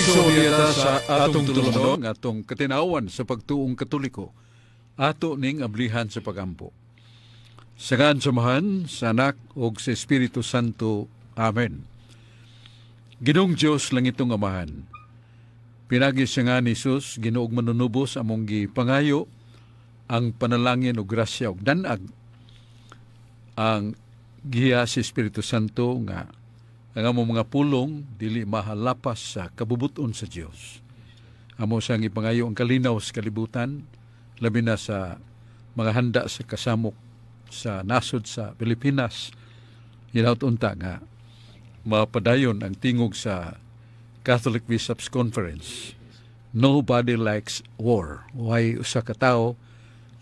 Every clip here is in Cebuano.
Maigsoon sa atong tulumanon, atong katinawan sa pagtuong Katoliko. Ato ning ablihan sa pagampo. Sa ngalan sa Amahan, sa Anak, ug sa Espiritu Santo. Amen. Ginoong Diyos, langitong Amahan, pinagi sa ngalan ni Jesus, Ginoo ug Manunubos, among gipangayo ang panalangin ug grasya ug danag ang giya sa Espiritu Santo nga ang among mga pulong dili mahalapas sa kabubuton sa Dios. Amo sang ipangayo ang kalinaw sa kalibutan, labi na sa mga handa sa kasamok sa nasod sa Pilipinas. Hinaut unta nga mapadayon ang tingog sa Catholic Bishops Conference. Nobody likes war. Way usa ka tawo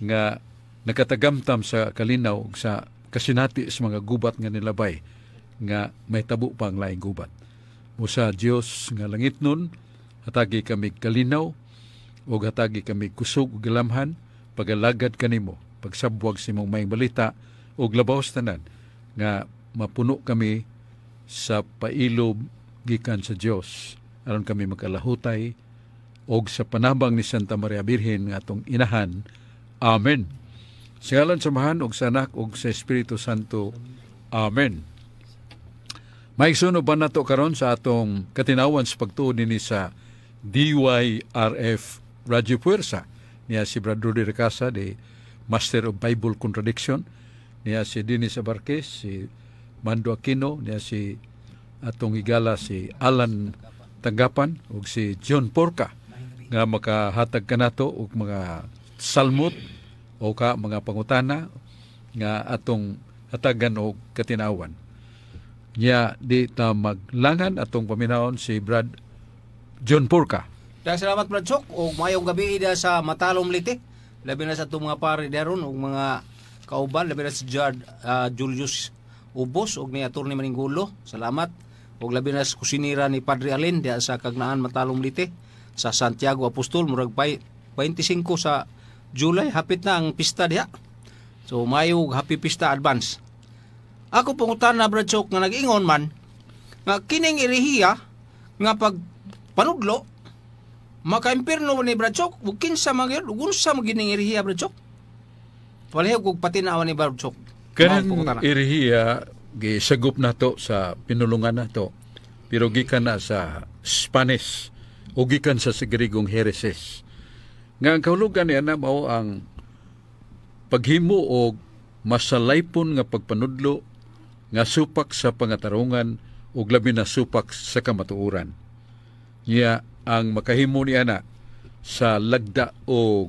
nga nakatagamtam sa kalinaw ug sa kasinati sa mga gubat nga nilabay nga may tabo pa ang laing gubat. Musa Dios nga langit nun, hatagi kami kalinaw ug hatagi kami kusog ug gilamhan pagalagad kanimo, pagsabwag sa imong maayong balita ug labaw sa tanan nga mapuno kami sa pailob gikan sa Dios aron kami makalahutay og sa panabang ni Santa Maria Birhen nga atong inahan. Amen. Sa ngalan sa Amahan ug sa Anak ug sa Espiritu Santo. Amen. Maigsoon ba nato karon sa atong katinawan sa pagtuo dinhi sa DYRF Radio Puwersa. Niya si Brad Rudy Recasa, the Master of Bible Contradiction. Niya si Dennis Abarquez, si Mando Aquino, niya si atong higala si Alan Tanggapan ug si John Porca nga makahatag kanato og mga salmot o ka mga pangutana nga atong hatagan og katinawan. Nya di ta maglangan, atong paminawon si Brad John Porca. Daghang salamat, Brad Sok, ug maayong gabi ida sa Matalom, Leyte. Labi na sa atong mga pare daron ug mga kauban, labi na si Jard Julius Ubos ug ni Attorney Maninggulo. Salamat. Ug labi na sa kusinira ni Padre Alin diha sa Kagnaan, Matalom, Leyte, sa Santiago Apostol. Murag 25 sa July hapit na ang pista diha. So maayo ug happy pista advance. Ako pangutana, Brad Sok, nga nag-ingon man nga kining erehiya nga pag panudlo maka-impierno ni, Brad Sok, ug kinsa man gyud ug unsa man gining erehiya, Brad Sok? Palihog og patinawan ni Brad Sok. Kanang Mao pangutana. Erehiya gisagop nato sa pinulungan nato pero gikan na sa Spanish o gikan sa Griegong heresis. Nga ang kahulugan niya na mao ang paghimo og masalaypon nga pagpanudlo nga supak sa pangatarungan ug labi na supak sa kamatuoran. Niya ang makahimo niya na sa lagda o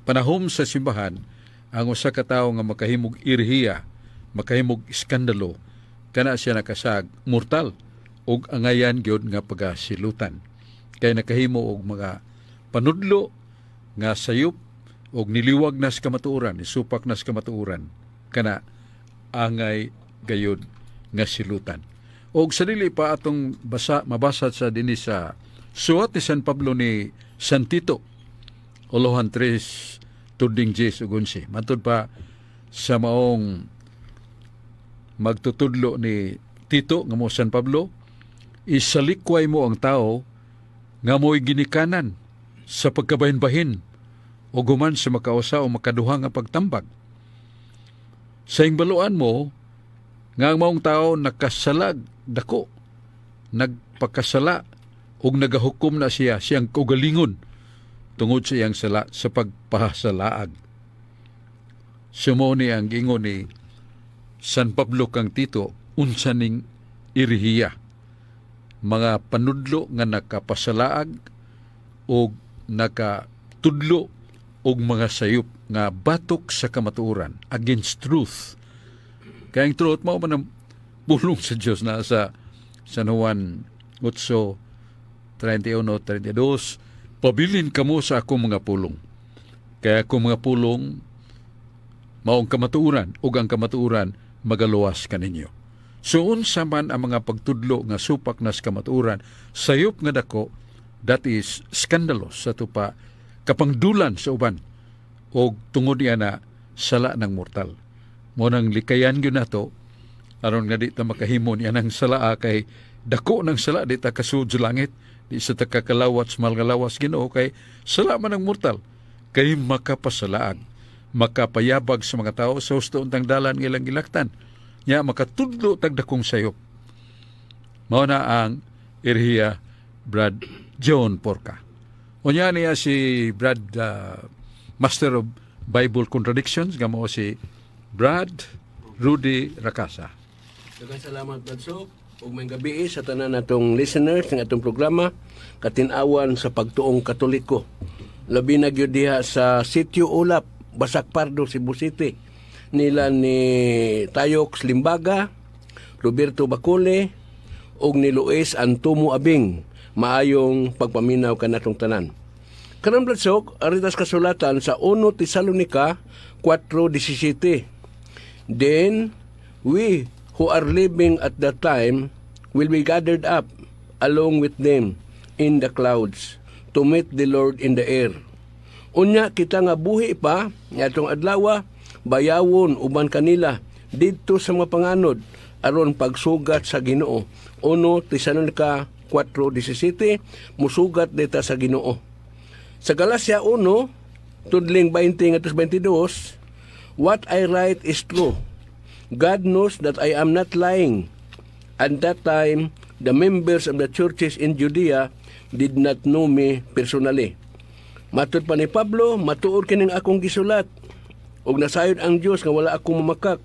panahom sa simbahan, ang usa ka tawo nga makahimog erehiya, makahimog iskandalo, kana siya nakasag mortal ug angayan gyud nga pagasilutan. Kay nakahimo og mga panudlo nga sayop og niliwag na sa kamatuoran, isupak na sa kamatuoran, kana angay gayud nga silutan. Og sa dili pa atong basa mabasa sa dinhi sa suwat ni San Pablo ni San Tito, Olohan 3 tuding 10 ug 11. Matud pa sa maong magtutudlo ni Tito nga mo San Pablo, isalikway mo ang tao nga mo'y ginikanan sa pagkabahin-bahin o guman sa makausa o makaduha nga pagtambag. Sa baluan mo nga ang maong tao nakasalag dako, nagpakasala ug nagahukom na siya siyang kaugalingon tungod sa iyang sala sa pagpahasalaag. Sumo ni ang gingon ni San Pablo kang Tito unsa ning erehiya. Mga panudlo nga nakapasalaag o nakatudlo og mga sayop nga batok sa kamatuoran, against truth. Kaya ang truth mao man ang pulong sa Dios na sa San Juan 8, 31, 32, "Pabilin kamo sa akong mga pulong. Kaya akong mga pulong maong kamatuoran ug ang kamatuoran magaluwas kaninyo." So unsa man ang mga pagtudlo nga supak na sa kamatuoran, sayop nga dako, that is scandalous, sa tupa kapangdulan sa uban og tungod niya na sala ng mortal. Mo nang likayan gyud nato aron nga di ta makahimo niya ng sala kay dako ng sala, di ta kasud sa langit, di Di sa takakalawat sa malngalawas Ginoo, kay sala man ang mortal kay makapasalaag, makapayabag sa mga tao sa husto untang dalan nga ilang gilaktan nya, makatudlo tagdakong sayop. Mao na ang erhiya, Brad John Porca. Unya niya si Brad, Master of Bible Contradictions, nga mao si Brad Rudy Rakasa. Daghang salamat, Brad Sok. Ug maayong gabii sa tanan natong listeners ng atong programa Katin-awan sa Pagtuong Katoliko. Labi na gyud diha sa Sitio Ulap, Basak Pardo, Cebu City. Nila ni Tayox Limbaga, Roberto Bacule, ug ni Luis Antomo Abing. Maayong pagpaminaw kanatong tanan. Karon, Brad Sok, aritas kasulatan sa 1 Tesalonica 4:17. "Then we who are living at that time will be gathered up along with them in the clouds to meet the Lord in the air. Unya kita nga buhi pa atong adlawa bayawon uban kanila didto sa mga panganod aron pagsugat sa Ginoo." 1 Tesalonica 4:17, musugat dita sa Ginoo. Sa Galacia 1 tudling 20 ngadto 22, "What I write is true. God knows that I am not lying. At that time, the members of the churches in Judea did not know me personally." Matod pa ni Pablo, "Matuod kining akong gisulat. Ug nasayod ang Dios nga wala ako mamakak."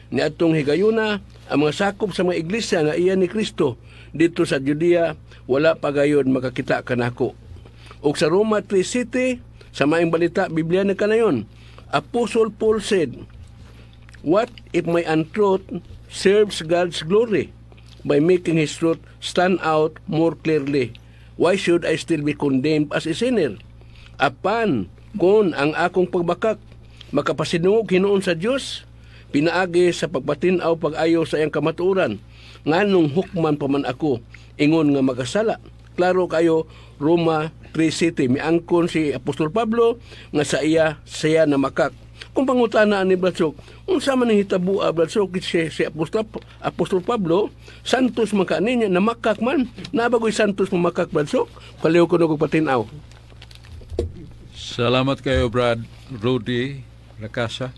Niadtong higayuna, ang mga sakop sa mga iglesia nga iya ni Kristo didto sa Judea wala pa gayod makakita kanako. Ug sa Roma 3:7, sa Maayong Balita Biblia na kanayon, Apostle Paul said, "What if my untruth serves God's glory by making His truth stand out more clearly? Why should I still be condemned as a sinner? Apan, kung ang akong pagbakak makapasinungog hinuon sa Dios, pinaagi sa pagpatin-aw pag-ayo sa iyang kamatuoran, nganong hukman pa man ako ingon nga makasala?" Klaro kayo, Roma 3:7, miangkon si Apostol Pablo nga sa iya siya namakak. Kung pangutana ni Brad Sok, unsa man ang hitabo, Brad Sok, si Apostol Pablo, santos man ka niya, namakak man. Naa ba goy santos mamakak, Brad Sok? Palihog ko og patin-aw. Salamat kayo, Brad Rudy Rakasa,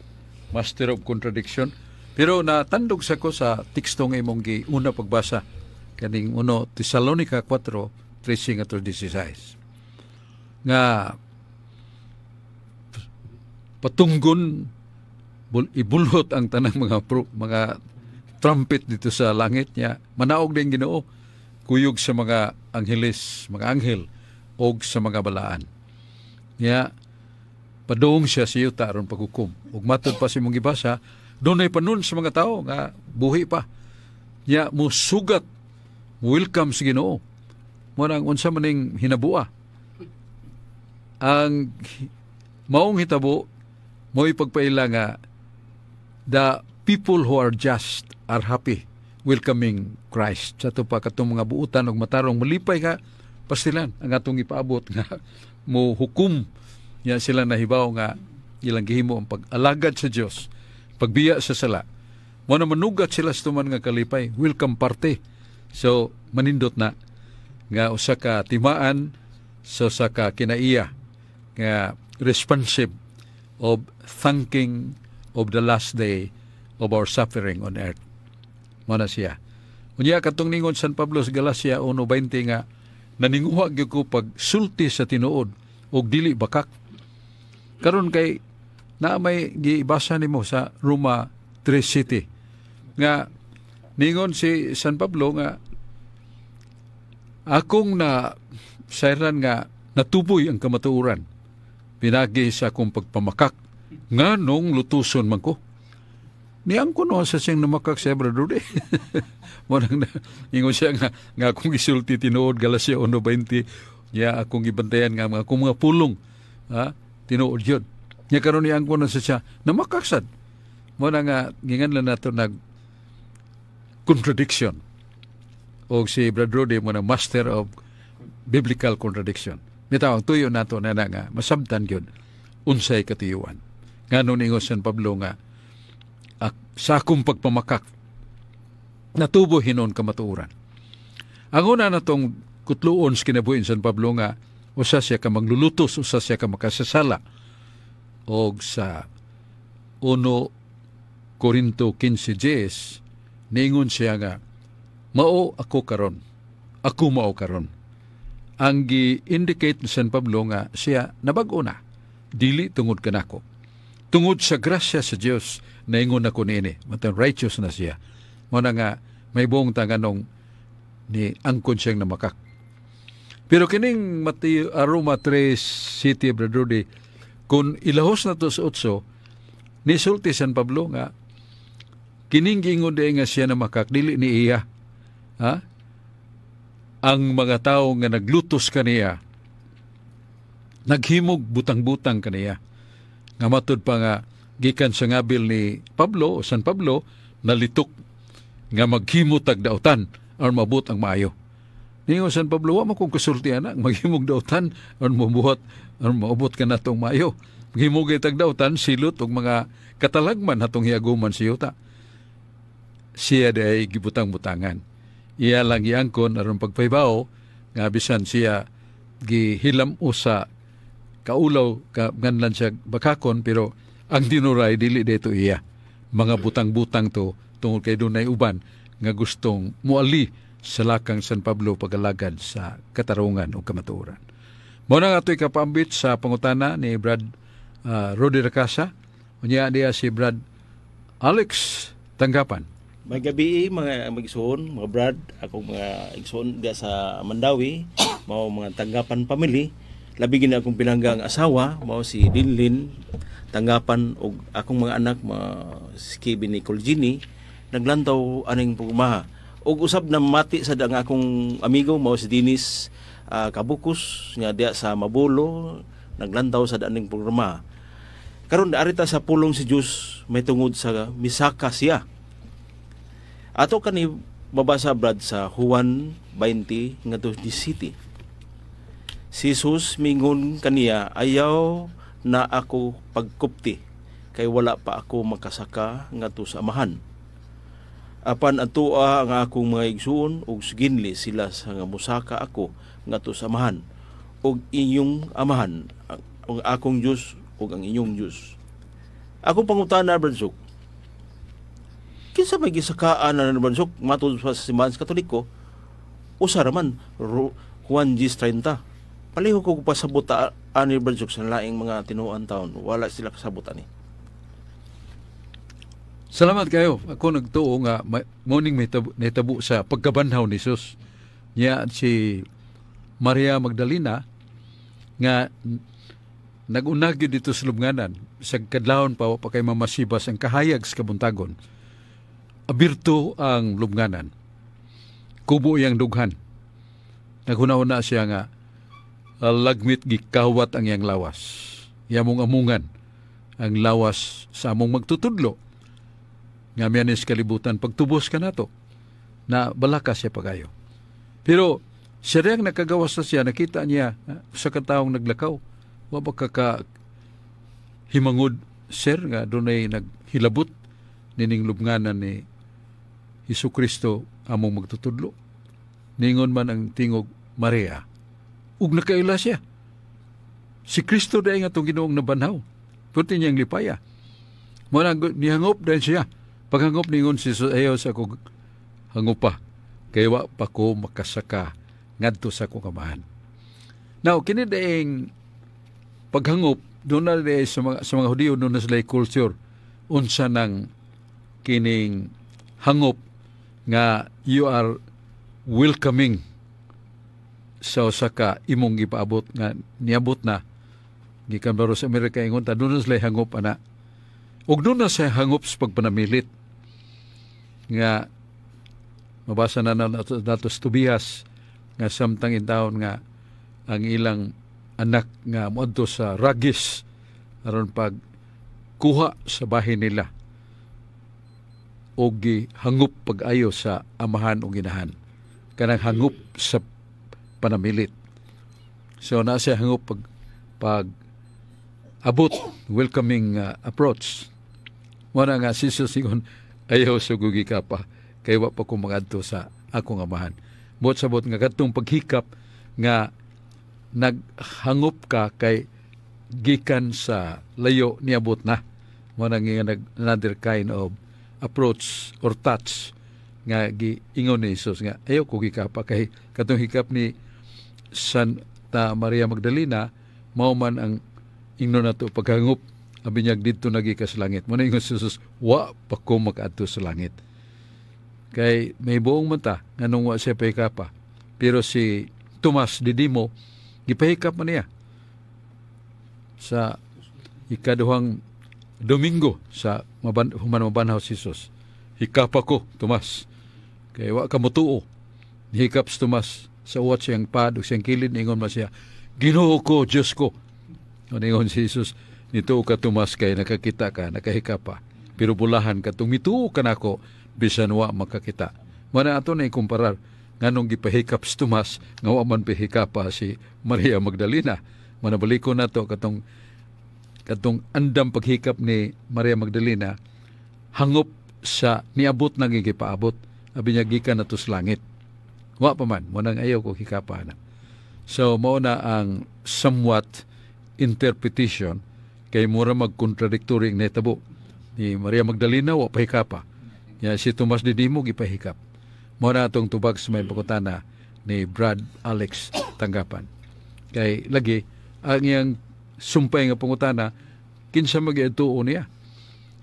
Master of Contradiction. Pero natandog sa ko sa teksto nga imong giuna pagbasa kaning 1 Tesalonica 4:13 ngadto 16 nga patunggon ibulhot ang tanang mga trumpet dito sa langit niya, manaog din Ginoo kuyog sa mga angheles, mga anghel og sa mga balaan niya, padung siya sa yuta aron paghukom. Ug matod pa sa imong gibasa, dunay panon sa mga tao nga buhi pa niya musugat, welcome sa Ginoo. Mo nang unsa man ning hinabua? Ang maong hitabo mo ipagpaila nga the people who are just are happy welcoming Christ. Sa ato pa katong mga buutan og matarong, malipay nga pastilan ang atong ipaabot nga mo hukom niya. Sila nahibaw nga ilang gihimo ang pag-alagad sa Dios, pagbiya sa sala. Mo na manugat sila sa tuman nga kalipay, welcome party. So manindot na nga usa ka timaan sa usa ka kinaiya nga responsive of thanking of the last day of our suffering on earth. Mo na siya. Unya katong ningon San Pablo sa Galacia 1:20 nga naninguha gyud ko pag sulti sa tinuod og dili bakak. Karon kay naa may giibasa nimo sa Roma 3:7 nga ningon si San Pablo nga akong na sayran nga natuboy ang kamatuoran pinagi sa akong pagpamakak, nganong lutuson man ko? Niang ko no sa siyang namakak sa Brother Rudy. Mo nang ingon siya nga akong gisulti tinuod, Galacia 1:20 niya, akong gibantayan nga mga akong mga pulong, ha, tinuod yun. Nya karon niang ko na sa siya namakaksad. Mo na nga gingan lang nato nag contradiction. O si Brad Rudy mo na master of biblical contradiction. Bitaw ang tuyo nato na nga masabtan gyud unsay katuyuan. Ngano ningon San Pablo nga sa akong pagpamakak natubo hinon kamatuoran? Ang una na tong kutluon sa kinabuhi ni San Pablo nga usa siya ka manglulutos, usa siya ka makasasala. Og sa 1 Korinto 15:10, niingon siya nga mao ako karon, ako mao karon. Ang gi-indicate ni San Pablo nga siya nabag-o na, dili tungod kanako, tungod sa grasya sa Dios naingon ako niini. Matang righteous na siya. Mao na nga may buong tanganong ni angkon siyang namakak. Pero kining Mateo, Roma 3 City, Brother Rudy, kung ilahos na to sa 8, nisulti San Pablo nga kining giingon diay nga siya namakak, dili ni iya, ha? Ang mga tawo nga naglutos kaniya, naghimog butang-butang kaniya, nga matud pa nga gikan sa ngabil ni Pablo o San Pablo, nalitok nga maghimo tag dautan aron maabot ang maayo. Ningon San Pablo, "Wa mo kong kasulti ana, maghimog dautan aron mabuhat, aron maabot ka natong maayo. Maghimog tag dautan, silot og mga katalagman atong hiaguman sa yuta." Siya day gibutang-butangan. Iya lang giangkon aron pagpahibaw nga bisan siya gihilam sa kaulaw ka nganlan siya bakakon, pero ang tinuray dili dito iya. Mga butang-butang to tungod kay dunay uban nga gustong muali sa lakang San Pablo pagalagad sa katarungan o kamatuoran. Mao na nga ato'y kapaambit sa pangutana ni Brad Rudy Racasa. Unya diya si Brad Alex Tanggapan. May gabi, mga magigsuon, mga brad, akong mga igsoon diya sa Mandawi, mao mga Tanggapan family. Labi gid akong pinangga ang asawa, mao si Linlin Tanggapan, ug akong mga anak, mga si Kevin, Nicole, Ginny, naglantaw aning pugmaha. Ug usab na mati sad ang akong amigo, mao si Dennis Kabukus nga diya sa Mabulo, naglantaw sad aning programa. Karon arita sa pulong si Dios may tungod sa misaka siya. Ato kani mabasa, brad, sa Juan 20 ngadto 17. Si Jesus mingon kaniya, "Ayaw na ako pagkupti kay wala pa ako makasaka ngadto sa Amahan. Apan adtoa ang akong mga igsuon ug suginli sila sa nga musaka ako ngadto sa Amahan ug inyong Amahan, ang akong Dios ug ang inyong Dios." Akong pangutana, Brad Sok, kinsa may gisakaan na, Brad Sok, matud sa simbahan sa Katoliko, usa ra man, Juan 10:30. Palihog ko pasabot ani, Brad Sok, sa laing mga tinuan taon, wala sila kasabot ani. Salamat kayo. Ako nagtuo nga morning may nahitabo sa pagkabanhaw ni Jesus. Niya si Maria Magdalena nga nag-unag gyud dito sa lubnganan sa kadlawon pa, wa pa kay mamasibas ang kahayag sa kabuntagon. Abirto ang lubnganan. Kubo iyang dughan. Naghuna-huna siya nga lagmit gikawat ang iyang lawas. Iyamong amungan ang lawas sa among magtutudlo nga miyanis kalibutan pagtubos ka nato na balaka siya pagayo. Pero siya rin nakagawas na siya, nakita niya sa katawong naglakaw. Wa ba ka himangod, sir, nga dunay naghilabot nining lubnganan ni Hesus Kristo among magtutudlo? Ningon man ang tingog, "Maria." Ug nakaila siya. Si Kristo dahil nga itong Ginoong nabanhaw. Puti niyang lipaya. Mo na nihangop din siya. Paghangop, ningon si Jesus, "Ayaw sa akong hangupa. Kay wa pa ko makasaka ngadto sa akong Amahan." Now, kini daing paghangop, doon na diay sa mga Hudiyo, doon na sila culture. Unsa nang kining hangop nga you are welcoming sa usa ka imong gipaabot nga niabot na gikan baro sa Amerika, ingon ta, doon na sila hangop ana. Ug doon na siya hangop sa pagpanamilit nga mabasa na nato nato sa Tobias nga samtang intawon nga ang ilang anak nga moadto sa Ragis aron pag kuha sa bahin nila og gihangop pag-ayo sa amahan o ginahan, kanang hangop sa panamilit. So na siya hangop pag abot, welcoming approach. Mo na nga si Jesus ingon, "Ayaw sugugi ka pa kay wa pa ko mangadto sa akong Amahan." Buot sabot nga kadtong paghikap nga naghangop ka kay gikan sa layo niabot na. Mo nang nga nag another kind of approach or touch nga giingon ni Jesus nga ayaw ko hikapa, kay katong hikap ni Santa Maria Magdalena mao man ang ingnon nato paghangop, abi niya didto nagi ka sa langit. Mo na ingon si Jesus, wa pa ko makaadto sa langit. Kay may buong mata nganong wa siya pahikapa. Pero si Tomas Didimo gipahikap man niya sa ikaduhang Domingo sa human mabanhaw si Jesus. "Hikapa ko, Tomas. Kay wa ka motuo." Nihikap si Tomas sa uwat siyang pad ug siyang kilid, ningon man siya, "Ginoo ko, Diyos ko." O ningon si Jesus, "Nituo ka, Tomas, kay nakakita ka, nakahikap pa. Pero bulahan ka, mituo ka nako, bisan wa makakita." Mana ato na ikumparar nganong gipahikap si Tomas nga wa man pahikapa si Maria Magdalena. Manabaliko nato katong andam paghikap ni Maria Magdalena, hangop sa niabot nang gipaabot, abi niya gikan nato sa langit. Wa pa man mo nang ayaw ko hikapa na. So mao na ang somewhat interpretation kay mura mag-contradictory ang nahitabo. Ni Maria Magdalena wa pahikapa. Ya si Tomas Didimo gipahikap. Mao na atong tubag sa may pangutana ni Brad Alex Tanggapan. Kay lagi ang iyang sumpay nga pangutana, kinsa mag-ituo niya?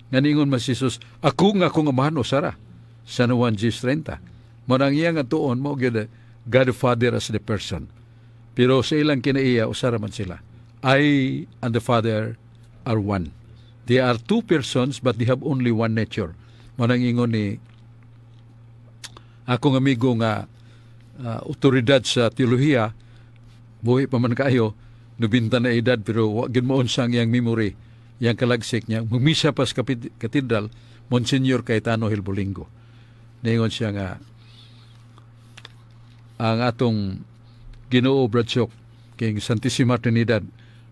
Nga ningon man si Jesus, "Ako nga akong Amahan usara." San Juan 10:30. Mao na ang iyang atuon mo gyud God the Father as the person. Pero sa ilang kinaiya, usara man sila. I and the Father are one. They are two persons, but they have only one nature. Mao nang ingon ni akong amigo nga otoridad sa teolohiya, buhi pa man kaayo, 90 na edad, pero wa gyud maunsa ang iyang memory, iyang kalagsik niya. Mumisa pa sa katedral, Monsignor Cayetano Gelbolingo. Ningon siya nga ang atong Ginoo, Brad Sok, king Santissima Trinidad,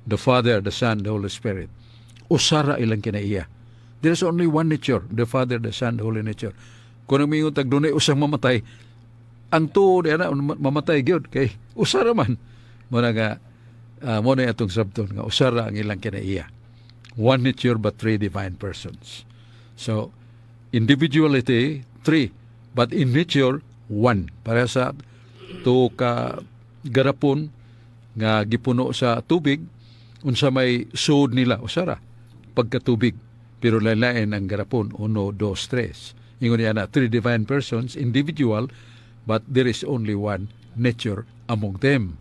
the Father, the Son, the Holy Spirit. Usara ilang kinaiya. There is only one nature, the Father, the Son, the Holy Nature. Kung ang mingon tag dunay usang mamatay, ang tuo diya na mamatay gyud kay usara man. Mo na nga mo na atong sabton nga usara ang ilang kinaiya. One nature but three divine persons. So individuality three, but in nature one. Para sa tuo ka garapon nga gipuno sa tubig, unsa may suod nila, usara pagkatubig, pero lain ang garapon, uno, dos, tres. Ingon niya na three divine persons individual, but there is only one nature among them.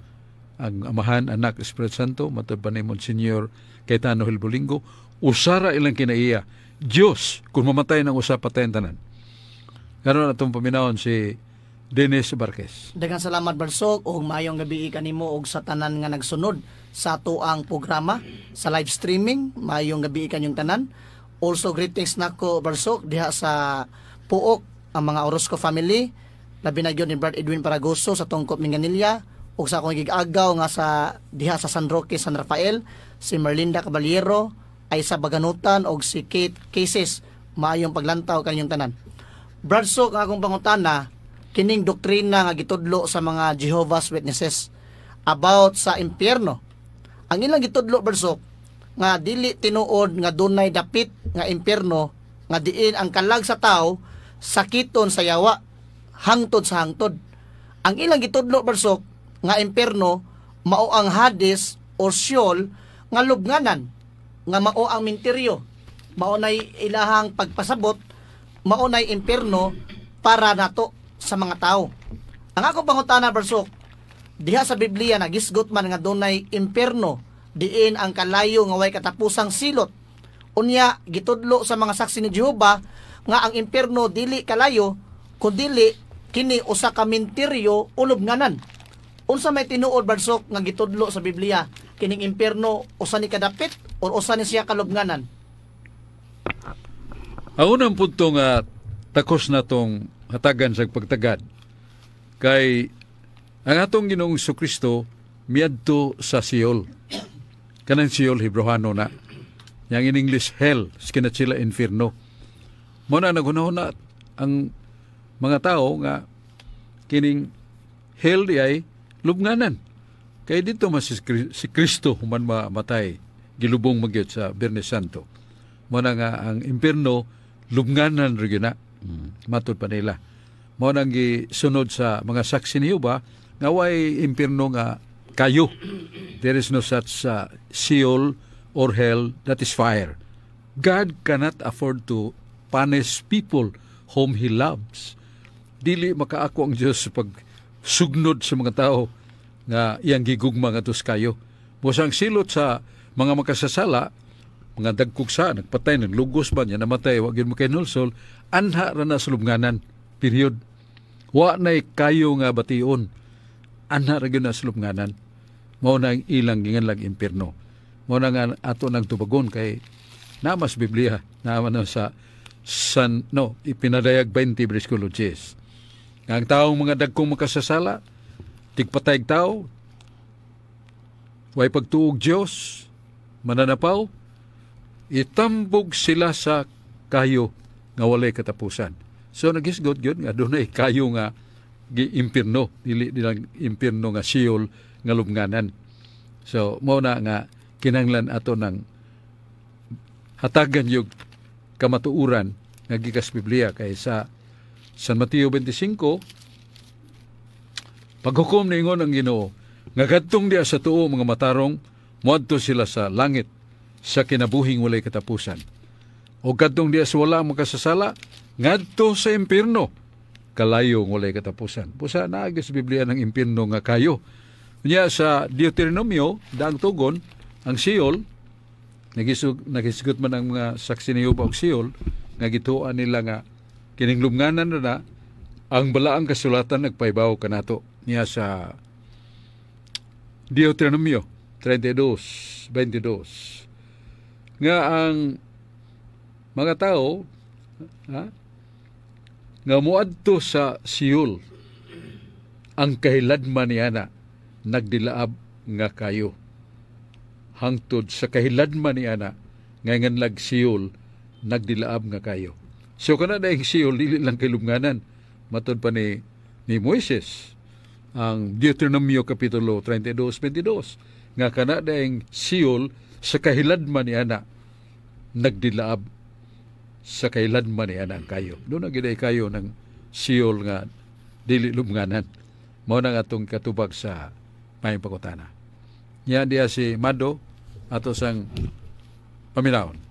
Ang Amahan, Anak, Espiritu Santo, matod pa ni Monsignor Cayetano Gelbolingo, usara ilang kinaiya. Diyos, kung mamatay ng usa, patay ang tanan. Karon atong paminawon si Dennis Barquez. Daghang salamat, Brad Sok, ug maayong gabi kanimo ug sa tanan nga nagsunod sa atoang programa sa live streaming. Maayong gabi kanyong tanan. Also greetings nako, Brad Sok, diha sa Pook, ang mga Orozco family, labi na gyud ni Brad Edwin Paragoso sa Tungkop, Minglanilla, ug sa akong gigagaw nga sa diha sa San Roque, San Rafael, si Merlinda Caballero ay sa Baganutan og si Kate Cases. Maayong paglantaw kanyong tanan. Brad Sok, ang akong pangutana, kining doktrina nga gitudlo sa mga Jehovah's Witnesses about sa impyerno. Ang ilang gitudlo, Brad Sok, nga dili tinuod nga dunay dapit nga impyerno nga diin ang kalag sa tao sakiton sa yawa hangtod sa hangtod. Ang ilang gitudlo, Brad Sok, nga impyerno mao ang Hades or Sheol nga lubnganan nga mao ang minteryo. Mao nay ilahang pagpasabot, mao nay impyerno para nato sa mga tao. Ang akong pangutana, Brad Sok, diha sa Biblia nagisgot man nga dunay impyerno diin ang kalayo nga way katapusang silot. Unya gitudlo sa mga Saksi ni Jehova nga ang impyerno dili kalayo kundili kini usa ka minteryo o lubnganan. Unsa may tinuod, Brad Sok, nga gitudlo sa Biblia? Kining impyerno, usa ni kadapit or usa ni siya kalubnganan? Ang unang punto nga takos na tong hatagan sa pagtagad kay ang atong Ginoong Kristo miadto sa Sheol. Kanang Sheol, Hebrohano na. Yang in English hell, skinat sila infierno. Mo na naghunahuna ang mga tao nga kining Hell di ay lubnganan. Kay dito mas si Kristo human mamatay, gilubong magyud sa Biyernes Santo. Mao na nga ang impierno lubnganan ra gyud na. Matod pa nila. Mao nang gisunod sa mga saksi ni Jehova nga way impierno nga kayo. There is no such Sheol or hell that is fire. God cannot afford to punish people whom He loves. Dili makaako ang Dios sa pagsugnod sa mga tao nga iyang gigugma nga kayo. Busa ang silot sa mga makasasala, mga dagkog sa, nagpatay, naglugos ba niya, namatay, wa gyud makahinulsol, anha ra na sa lubnganan. Period. Wa na'y kayo nga bation. Anha ra gyud na sa lubnganan. Mao na ang ilang ginganlag impierno. Mao na nga ato nang tubagon kay namas Biblia, naman na sa San, no, ipinadayag 20 bersikulo 10. Nga ang taong mga dagkong makasasala, tigpatayg tao, way pagtuog Diyos, mananapaw, itambog sila sa kayo nga walay katapusan. So nagisgot gyud nga dunay kayo nga gi-impierno, dili nilang impierno nga Sheol nga lubnganan. So mao na nga kinahanglan ato ng hatagan yung kamatuoran nga gikas Biblia kay sa San Mateo 25, paghukom niingon ang Ginoo nga kadtong diya sa tuo mga matarong moadto sila sa langit sa kinabuhing walay katapusan, o kadtong diya sa wala makasasala ngadto sa impierno kalayo walay katapusan. Busa naa sa Biblia ng impierno nga kayo. Nya sa Deuteronomio, daang tugon ang Sheol, nagisgot man ang mga saksi ni Jehova og Sheol nga gituan nila nga kining lubnganan na na ang balaang kasulatan nagpaibaw kanato niya sa Deuteronomio 32:22 nga ang mga tao, ha, nga moadto sa Sheol, ang kahiladman niya na nagdilaab nga kayo hangtod sa kahiladman niya na nga nganlag Sheol nagdilaab nga kayo. So kana na Sheol dili lang kay lubnganan. Matod pa ni Moises ang Deuteronomio kapitulo 32:22 nga kana daing Sheol sa kahiladman niya na nagdilaab sa kahiladman niya na ang kayo. Doon na giday kayo ng Sheol nga dili lubnganan. Mao na nga atong katubag sa mayong pangutana. Nya diya si Mado ato sang paminawon.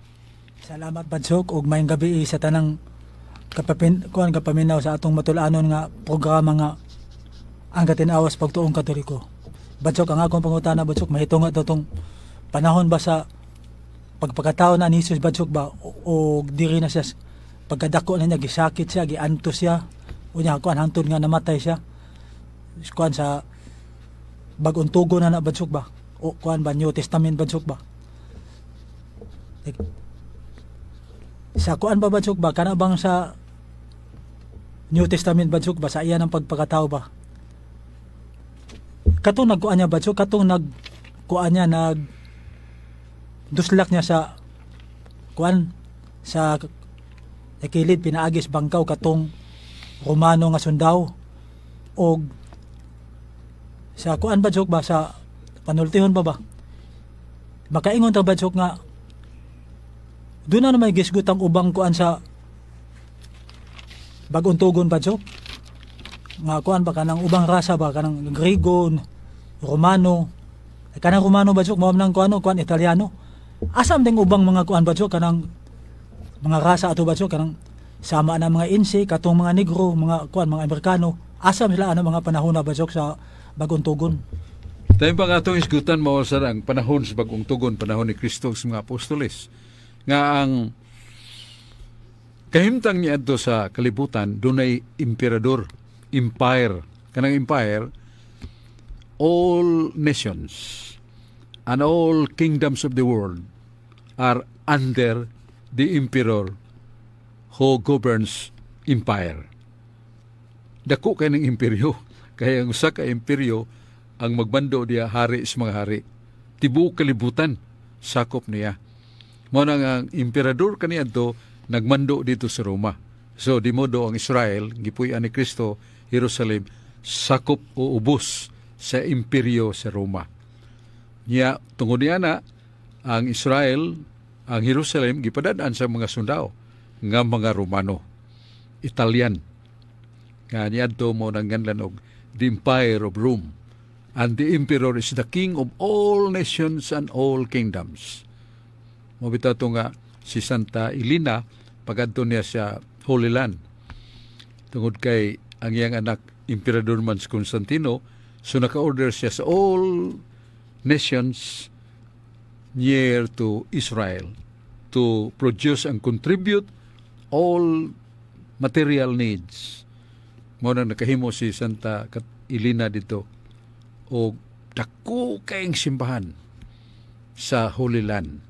Salamat, Badsok, ug maayong gabi sa tanang kapapin kuan kapaminaw sa atong matul-anon nga programa nga ang Katinawas Pagtuong Katoliko. Badsok, ang akong pangutana, Badsok, mahitunga daw tong panahon ba sa pagpakatao na ni Jesus, Badsok ba, o diri na siya pagkadako na niya, gisakit siya, giantos siya, unya kuan hangtod nga namatay siya kuan sa bag-ong tugon na na, Badsok ba, o kuan ba, New Testament, Badsok ba? Like, sa kuan ba, Badsok ba, kana bang sa New Testament, Badsok ba, sa iya ng pagpakatao ba, katong nagkuan niya, Badsok, katong nagkuan niya, nag duslak niya sa kuan sa kilid pinaagis bangkaw katong Romano nga sundao, og sa kuan, Badsok ba, sa panultihon ba ba, makaingon ta, Badsok, nga doon na may gisgut ang ubang kuan sa bagong tugon, Badsok, nga kuan ba, kanang ubang rasa ba, kanang Griego, Romano, kanang Romano, Badsok, mao nang kuan kuan Italiano, asam ding ubang mga kuan, Badsok, kanang mga rasa ato, Badsok, kanang sama na mga insi katong mga Negro, mga kuan, mga Amerikano, asam sila ano mga panahon na, Badsok, sa bagong tugon? Tayo pa nga atong isgutan mao sa ang panahon sa bagong tugon, panahon ni Kristo sa mga apostoles. Nga ang kahimtang niya adto sa kalibutan, dunay emperador, empire. Kanang empire, all nations and all kingdoms of the world are under the emperor who governs empire. Dako kay ng imperyo. Kaya ang usa ka imperyo ang magbando diya hari sa mga hari. Tibuok kalibutan sakop niya. Mao na nga ang emperador kaniadto nagmando dito sa Roma. So di modo ang Israel gipuy-an ni Kristo Jerusalem. sakop o ubos sa imperyo sa Roma. Nya tungod niya na ang Israel, ang Jerusalem gipadad-an sa mga sundao nga mga Romano, Italian. Nga niadto mo nang nganlan og the Empire of Rome. And the emperor is the king of all nations and all kingdoms. Mao bitaw to nga si Santa Elena pagadto niya sa Holy Land. Tungod kay ang iyang anak Emperador man si Constantino, so naka-order siya sa all nations near to Israel to produce and contribute all material needs. Mao na nakahimo si Santa Elena dito og dako kayong simbahan sa Holy Land.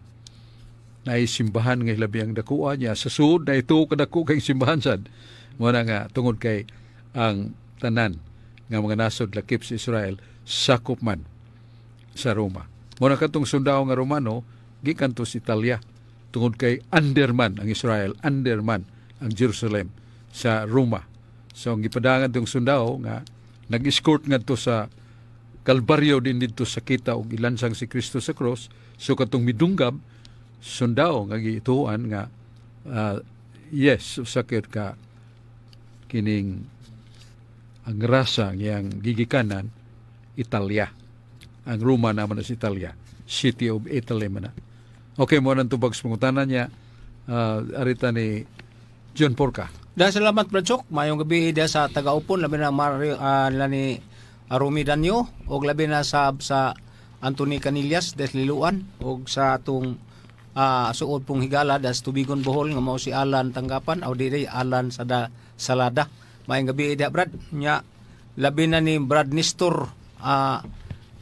Naay simbahan nga hilabi ang dakuan niya sa sud na ito kadako kayong simbahan sad. Mao na nga tungod kay ang tanan nga mga nasod lakip sa Israel sakop man sa Roma. Mao na katong sundao nga Romano gikan to sa Italia tungod kay under man ang Israel, under man ang Jerusalem sa Roma. So ang gipadangan tong sundao nga nag-escort ngadto sa Kalbaryo din didto sa kita og ilansang si Kristo sa cross. So katong midunggab sundao nga gituan nga yes, sakit ka kining ang rasa ngiyang gigikanan Italia. Ang Roma naman sa Italia. City of Italy man na. Okay, mo nang tubag sa pangutana niya arita ni John Porca. Dahil salamat, Brad Sok. Mayong gabi diha sa tagaupon, labi na Mario ni Arumi Danyo og labi na sa Anthony Canillas des Liluan og sa atong suod pong higala das Tubigon, Bohol nga mao si Alan Tanggapan o dili Alan Sada Salada. Maayong gabi diha, Brad. Nya labi na ni Brad Nestor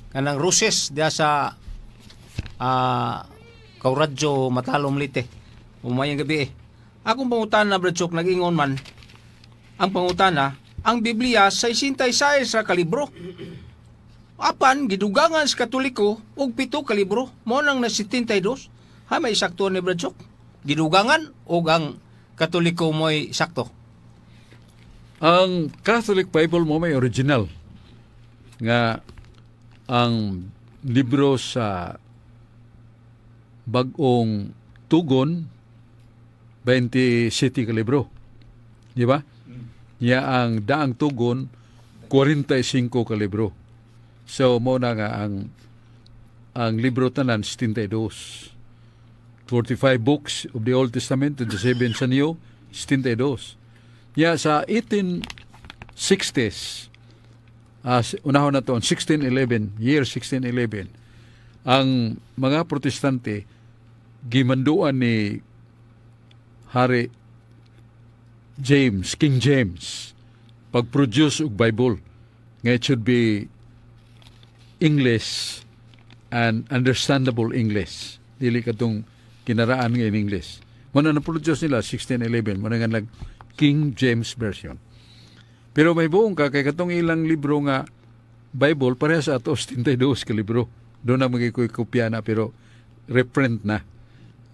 kanang Roses diha sa Kauradyo, Matalom, Leyte. Umayang gabi eh. Akong pangutana, Brad Chok, nag-ingon man ang pangutana, ang Biblia 66 sa kalibro. Apan gidugangan sa Katoliko og 7 ka libro, mao nang na 72. Ha, may sakto ni Brad Chok? Gidugangan og ang Katoliko mo'y sakto? Ang Catholic Bible mo may original nga ang libro sa Bagong Tugon, 27 ka libro. Di ba? Ya ang Daang Tugon, 45 ka libro. So mo na nga ang libro tanan 72. 45 books of the Old Testament, 27 sa New, 72. Ya sa 1860s, unahon na to, 1611, year 1611, ang mga Protestante gimanduan ni Hari James, King James, pag-produce og Bible nga it should be English and understandable English. Dili katong kinaraan nga in English. Mao na na-produce nila 1611, mo na nga nag King James Version. Pero may buong ka kay katong ilang libro nga Bible pareha sa ato, 72 ka libro. Doon na magikoy kopya na pero reprint na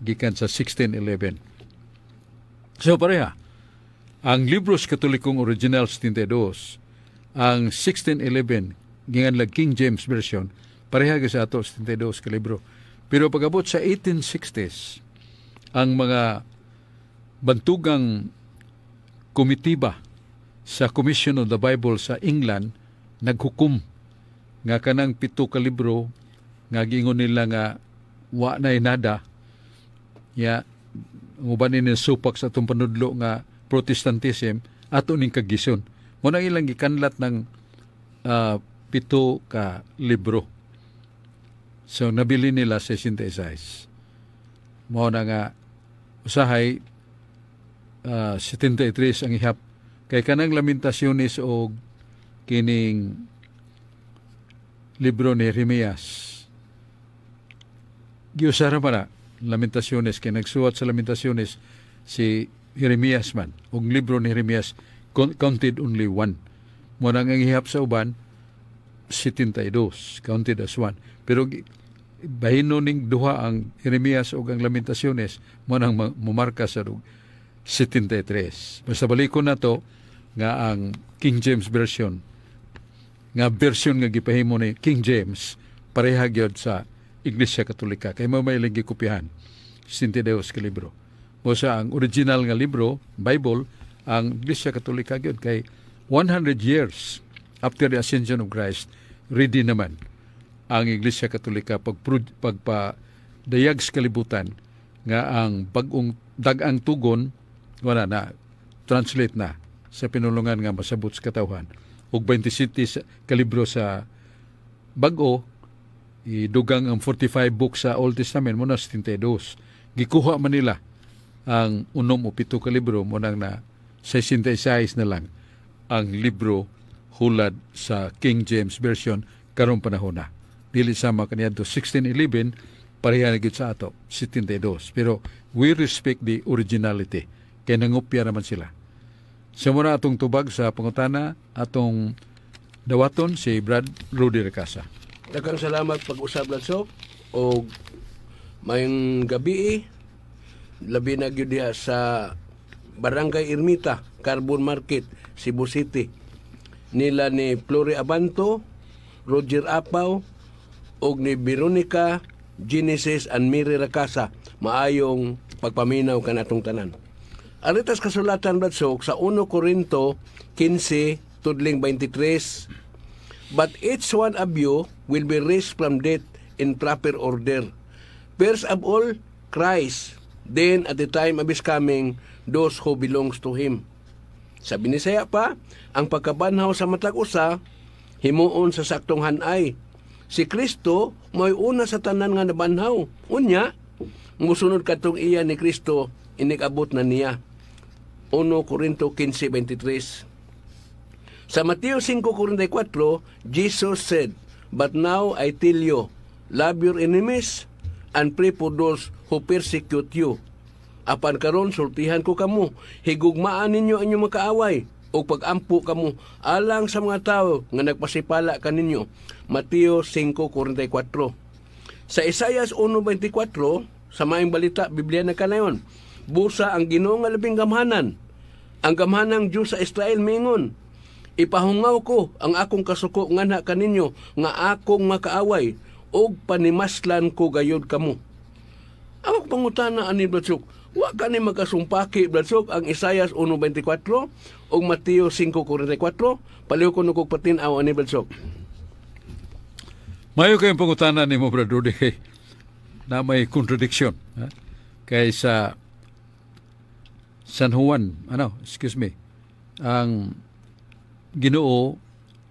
gikan sa 1611. So pareha. Ang libros Katolikong original 72, ang 1611 ginganlag King James Version, pareha gyud sa ato, 72 ka libro. Pero pag-abot sa 1860s, ang mga bantugang komitiba sa Commission of the Bible sa England naghukom nga kanang 7 ka libro nga giingon nila nga wa na nada ya ang uban ni supak sa atong panudlo nga Protestantism, ato ning kagison. Mo nang ilang gikanlat ng 7 ka libro. So nabili nila 66. Mao na nga usahay 73 ang ihap kay kanang Lamentaciones og kining libro ni Jeremias. Giusara pa na Lamentaciones kay nagsuwat sa Lamentaciones si Jeremias man ug libro ni Jeremias counted only one. Mo nang ang ihap sa uban 72, counted as one. Pero bahino ning duha ang Jeremias ug ang Lamentaciones, mo nang mumarka sa 73. Basta balikon na to nga ang King James Version Nga version nga gipahimo ni King James pareha gyud sa Iglesia Katolika kay mao may ilang gikopihan, 72 ka libro. Mo sa ang original nga libro, Bible, ang Iglesia Katolika gyud, kay 100 years after the ascension of Christ, ready naman ang Iglesia Katolika pagpa dayag sa kalibutan nga ang bag-ong dag-ang tugon wala na translate na sa pinulungan nga masabot sa katawhan, ug 27 ka libro sa bag-o, idugang ang 45 books sa Old Testament, mo na 72. Gikuha man nila ang 67 ka libro, mo nang na 66 na lang ang libro hulad sa King James Version karong panahon na. Dili sama kaniadto 1611, pareha na gyud sa ato 72, pero we respect the originality kay nangopya naman sila. Sa muna atong tubag sa pangutana, atong dawaton si Brad Rudy Recasa. Daghang salamat pag-usab, Ladsok, og maayong gabi, labi na gyud diha sa Barangay Ermita, Carbon Market, Cebu City. Nila ni Flori Abanto, Roger Apaw og ni Veronica Genesis and Mary Racasa. Maayong pagpaminaw kanatong tanan. Aritas kasulatan, Bradsok, sa 1 Corinto 15 tudling 23: "But each one of you will be raised from death in proper order. First of all, Christ, then at the time of his coming, those who belongs to him." Sa Binisaya pa, ang pagkabanhaw sa matag usa, himuon sa saktong hanay. Si Kristo mo'y una sa tanan nga nabanhaw. Unya, musunod kadtong iya ni Kristo inikabot na niya. 1 Corinto 15:23. Sa Mateo 5:44, Jesus said, "But now I tell you, love your enemies and pray for those who persecute you." Apan karon sultihan ko kamo, higugmaan ninyo ang inyong mga kaaway o pag-ampo kamo alang sa mga tao nga nagpasipala kaninyo. Mateo 5:44. Sa Isaias 1:24, sa Maayong Balita, Biblia na kanayon, busa ang Ginoo nga labing gamhanan. Ang gamhanang Diyos sa Israel mingon, "Ipahungaw ko ang akong kasuko nganha kaninyo nga akong makaaway ug panimaslan ko gayud kamo." Ang akong pangutana ani, Bladsok, wa kani magkasumpaki, Bladsok, ang Isaias 1:24 ug Mateo 5:44? Palihog ko kog patin-aw ani, Bladsok. Mayo kayong pangutana ni mo, Brad Rudy, kay na may contradiction. Ha? Kay sa San Juan, ano, excuse me, ang Ginoo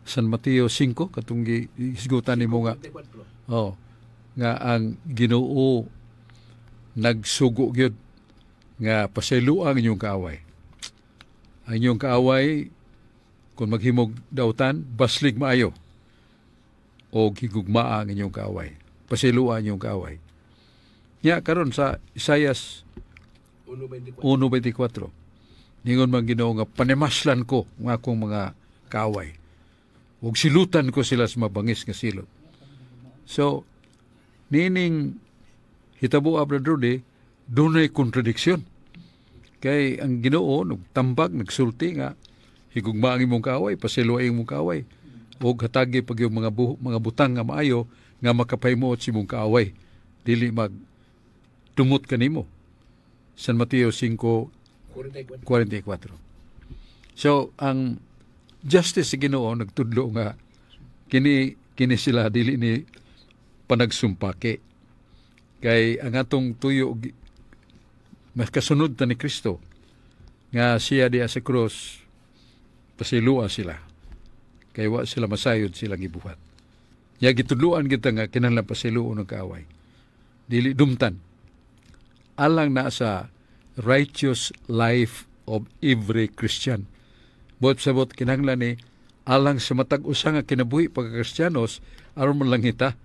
San Mateo 5 katong hisgutan nimo nga, oh, nga ang Ginoo nagsugo gyud nga pasayloa ang inyong kaaway. Ang inyong kaaway kung maghimog dautan, baslig maayo o higugmaa ang inyong kaaway. Pasayloa ang inyong kaaway. Nya karon sa Isaias 1:24. 1:24. Ningon man Ginoo nga panimaslan ko ang akong mga kaaway. Ug silutan ko sila sa mabangis nga silot. So, nining hitabo, Brother Rudy, dunay kontradiksyon. Kay ang Ginoo nagtambag, nagsulti nga higugma ang imong kaaway, pasayloa ang imong kaaway. Ug hatagi pag yung mga butang nga maayo nga makapahimuot sa imong kaaway. Dili mag tumot kanimo. San Mateo 5:44. 44. So, ang justice sa Ginoo nagtudlo nga kini kini sila dili ni panagsumpaki. Kay ang atong tuyo mas kasunod ta ni Kristo nga siya diya sa cross, pasayloa sila. Kay wa sila masayod sila gibuhat. Ya gitudloan kita nga kinahanglan pasayloon ang kaaway. Dili dumtan. Alang na sa righteous life of every Christian. Buot sabot, kinahanglan ni alang sa matag usa nga kinabuhi pagka-Kristiyanos aron man lang kita.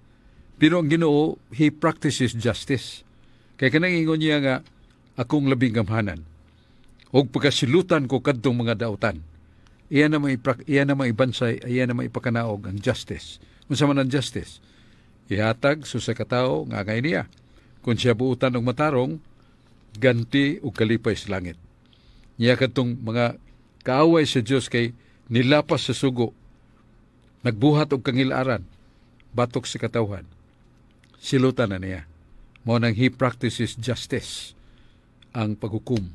Pero ang Ginoo, he practices justice. Kay kanang ingon niya nga akong labing gamhanan og pagkasilutan ko kadtong mga dautan. Iya na maibansay, iya na maipakanaog ang justice. Unsa man ang justice? Ihatag sa katawo nga angay niya. Kung siya buutan og matarong, ganti og kalipay sa langit. Niya kadtong mga kaaway sa Dios kay nilapas sa sugo. Nagbuhat og kangilaran batok sa katawhan. Silutan na niya. Mao nang he practices justice, ang paghukom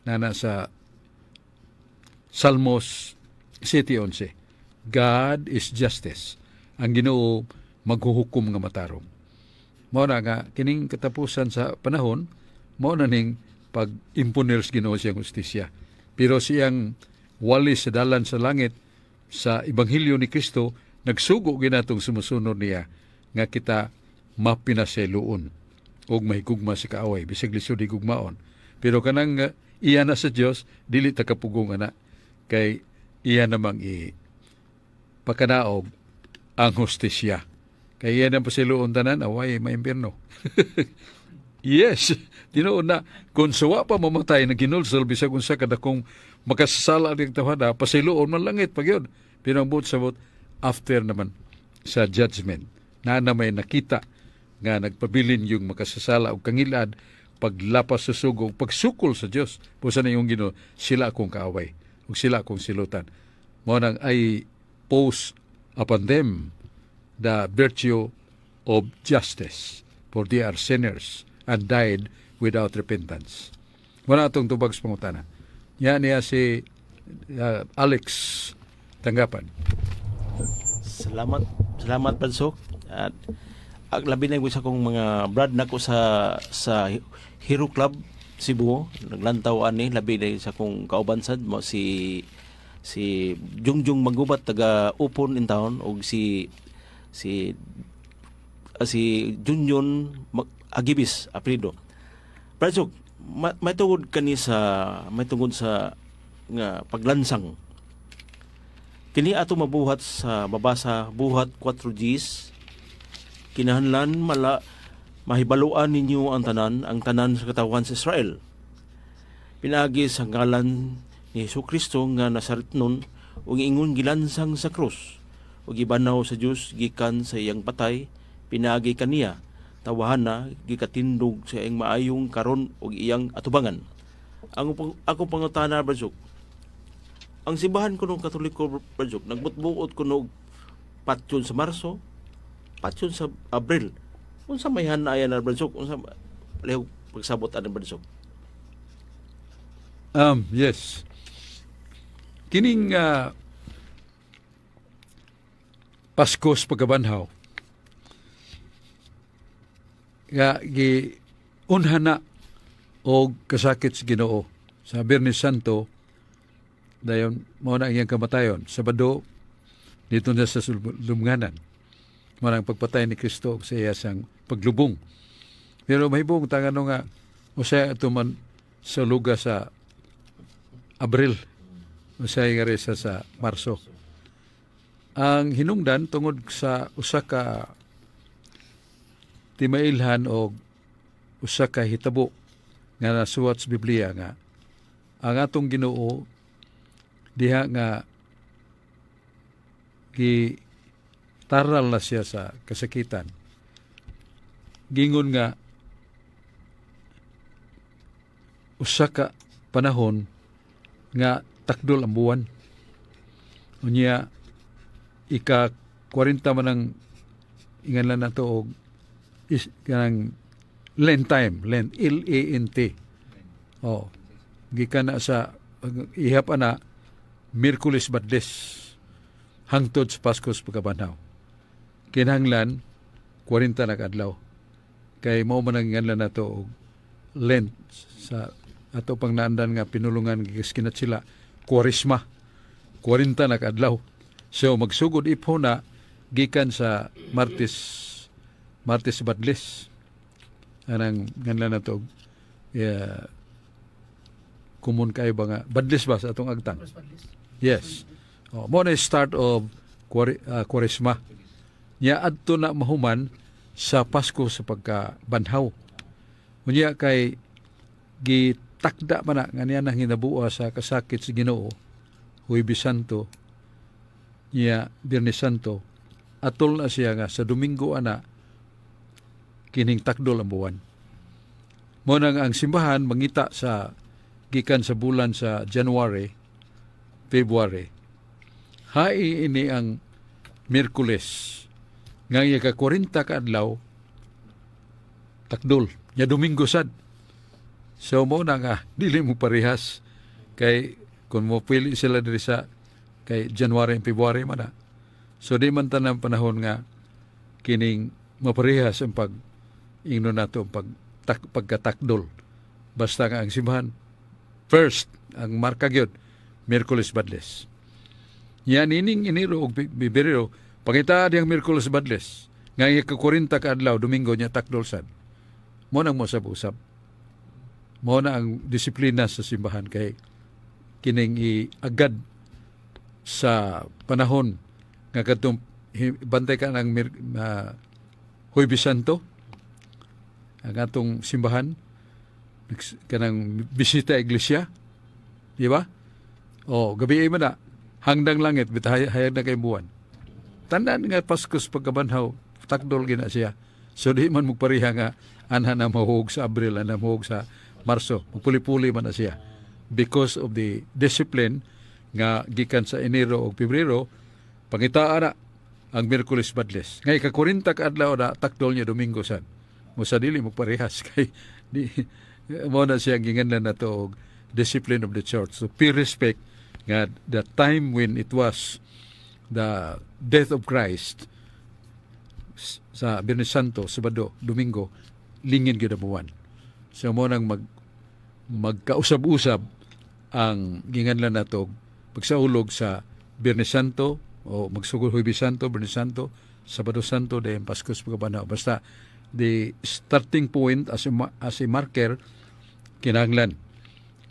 na sa Salmos 7:11. God is justice. Ang Ginoo maghuhukom nga matarong. Mao na nga kining katapusan sa panahon, mao na ning pag-imponer sa Ginoo siyang hustisya. Pero siyang wali sa dalan sa langit sa Ebanghelyo ni Kristo, nagsugo ginatong sumusunod niya nga kita mapinaseloon og mahigugma sa kaaway bisag lisod higugmaon. Pero kanang iya na sa Dios, dili ta kapugong ana kay iya namang i pakanaog ang hustisya. Kay iya nang pasiluon tanan, away maimpierno. Yes, tinuod na kung suwa pa mamatay na ginulsol bisag unsa kadakong makasasala ang tawhana, pasiluon man langit pag yun. Pero ang buot sabot, after naman sa judgment, na may nakita nga nagpabilin yung makasasala o kangilad, paglapas sa sugo, pagsukol sa Dios, pusa na yung Ginoo, sila akong kaaway ug sila akong silutan. Mao nang I pose upon them the virtue of justice, for they are sinners and died without repentance. Wala atong tubag sa pangutana. Yan niya si Alex Tanggapan. Salamat, salamat, Badsok. At labi na sa akong mga brad nako sa Hero Club Cebu, naglantaw ani, labi na sa akong kauban sad mo si Jungjung Magubat taga Upon in town og si Junjun Agibis apelyido. Bradsok, may tungod kani sa may tungod sa nga paglansang. Kini ato mabuhat sa mabasa Buhat 4 Gs. Kinahanglan mala mahibaluan ninyo ang tanan sa katawhan sa Israel. Pinaagi sa ngalan ni Hesus Kristo nga Nazaretnon ug ingon gilansang sa krus ug gibanaw sa Dios gikan sa iyang patay, pinaagi kaniya tawhana gikatindog sa iyang maayong karon ug iyang atubangan. Ang akong pangutana, Bradsok, ang simbahan kuno Katoliko, Bradsok, nagbutbuot kuno patyon sa Marso, patyon sa Abril. Unsa may hanaya na, Bradsok? Unsa lihok pagsabot ani, Bradsok? Yes. Kining Pasko sa pagkabanhaw nga gi unhan na og kasakit sa Ginoo sa Biyernes Santo, dayon mao na ang iyang kamatayon. Sabado dito na sa lubnganan. Mao na ang pagpatay ni Kristo sa iya sang paglubong. Pero mahibong tangano nga usay ato man sa luga sa Abril, usay nga resa sa Marso. Ang hinungdan tungod sa usa ka timailhan o usa ka hitabo nga nasuwat sa Biblia nga ang atong Ginoo diha nga gi taral na siya sa kasakitan, gingon nga usa ka panahon nga takdol ang buwan. Unya ika 40 man ang ingan lang nato og is kanang Lent time, Lent, L A N T. Oh, gikan na sa ihap ana Miyerkules Badles hangtod sa Pasko sa pagkabanhaw. Kinahanglan 40 na kaadlaw. Kay mao man ang ingan lang nato og Lent sa ato pang naandan nga pinulungan giskinat sila Kwaresma, 40 na kaadlaw. So magsugod ipho na gikan sa Martes Badles, anang nganlan na to, yeah, common kayo ba nga Badles ba sa atong agtang? Yes, oh, mo na start of Kwaresma nya adto na mahuman sa Pasko sa pagkabanhaw. Unya kay gitakda man na nga niya nang hinabua sa kasakit sa Ginoo Huwebes Santo niya Biyernes Santo, atol na siya nga sa Domingo ana kining takdol ang buwan. Mo nang ang simbahan mangita sa gikan sa bulan sa January, February. Hai ini ang Miyerkules. Nga ang ika-40 ka adlaw, takdol. Nya Domingo sad. So mo na nga dili mo parehas kay kung mo pili sila diri sa kay January and February man na. So di man tanang panahon nga kining maparehas ang pag ingno nato ang pagkatakdol. Basta nga ang simbahan first ang marka gyud, Miyerkules Badles. Yan ining Enero ug Pebrero, pangita diyang Miyerkules Badles. Nga ika-40 ka adlaw, Domingo niya, takdol sad. Mo nang mo usab. Mo na ang disiplina sa simbahan kay kining agad sa panahon nga kadtong bantay ka ng Huwebes Santo, ang atong simbahan kanang bisita iglesia, di ba? O gabi man na hangdang langit bitay hayag na kay buwan. Tandaan nga Pasko pagkabanhaw, takdol gina siya. So di man magpareha nga anha na mahuog sa Abril, anha mahuog sa Marso. Magpuli-puli man na siya because of the discipline nga gikan sa Enero o Pebrero, pangitaan na ang Miyerkules Badles. Ngay ka-40 ka adlaw na, takdol niya, Domingo sad. Mo sa dili magparehas kay di mo na siya ginganlan na to og discipline of the church. So pay respect nga the time when it was the death of Christ sa Biyernes Santo, Sabado, Domingo, lingin gyud ang buwan. So mo nang magkausab-usab ang ginganlan nato pagsaulog sa Biyernes Santo o magsugod Huwebes Santo, Biyernes Santo, Sabado Santo, dayon Pasko sa Pagkabanhaw. Basta the starting point as a marker, kinahanglan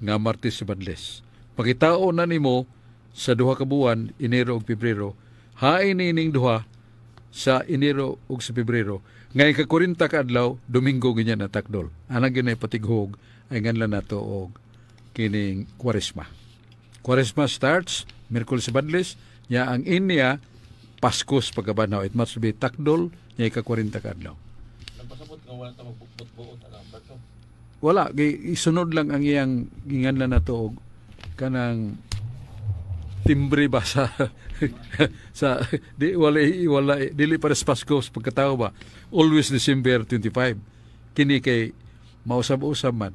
nga Martes sa Badles. Pagitao na nimo sa duha ka buwan, Enero ug Pebrero, hain nining duha sa Enero ug sa Pebrero. Ngay ka-40 ka adlaw, Domingo ganyan na takdol. Anang ginay patighog ay nganlan nato og kining Kwaresma. Kwaresma starts Miyerkules sa Badles, nya ang inya Pasko sa Pagkabanhaw. It must be takdol nya ika-40 ka adlaw. Nagpasabot nga wala ta magbuot-buot ana barko. Wala, isunod lang ang iyang ginganlan nato og kanang timbre ba sa sa di wala wala dili para sa Pasko sa pagkatao ba, always December 25. Kini kay mausab-usab man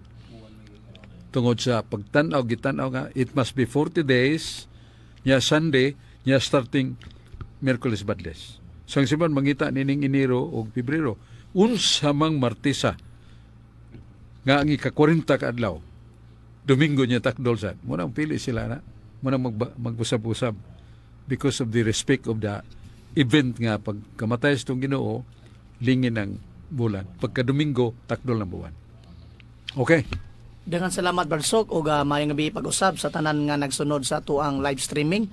tungod sa pagtan-aw, gitan-aw nga it must be 40 days nya Sunday nya starting Miyerkules Badles. So ang simbahan mangita nining Enero ug Pebrero, unsa mang Martesa nga ang ika-40 ka adlaw, Domingo niya takdol sad. Mo nang pili sila na mo nang magusab-usab because of the respect of the event nga pagkamatay sa itong Ginoo, lingin ng bulan. Pagka Domingo, takdol ng buwan. Okay. Daghang salamat, Bradsok, ug maayong gabi pag-usab sa tanan nga nagsunod sa atuang live streaming.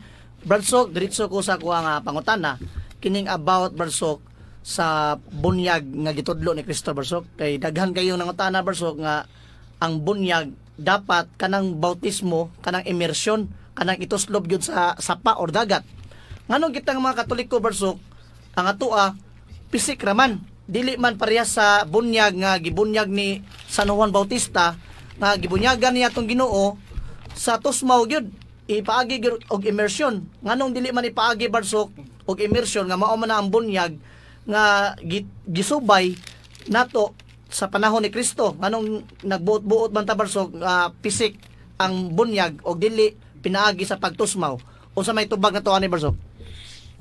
Bradsok, diretso ko sa kuha nga pangutana kining about, Bradsok, sa bunyag nga gitudlo ni Kristo, Bradsok, kay daghan kayo nangutana, Bradsok, nga ang bunyag dapat kanang bautismo, kanang immersion, kanang ituslob gyud sa sapa or dagat. Nganong kitang mga Katoliko, Bradsok, ang atoa pisik raman, dili man parehas sa bunyag nga gibunyag ni San Juan Bautista nga gibunyagan niya tong Ginoo sa tusmaw gyud, ipaagi gyud og immersion? Nganong dili man ipaagi, Barsok, og immersion nga mao man na ang bunyag nga gisubay nato sa panahon ni Kristo? Nganong nagbuot-buot man ta, Barsok, nga pisik ang bunyag og dili pinaagi sa pagtusmaw? Unsa may tubag nato ani, Barsok?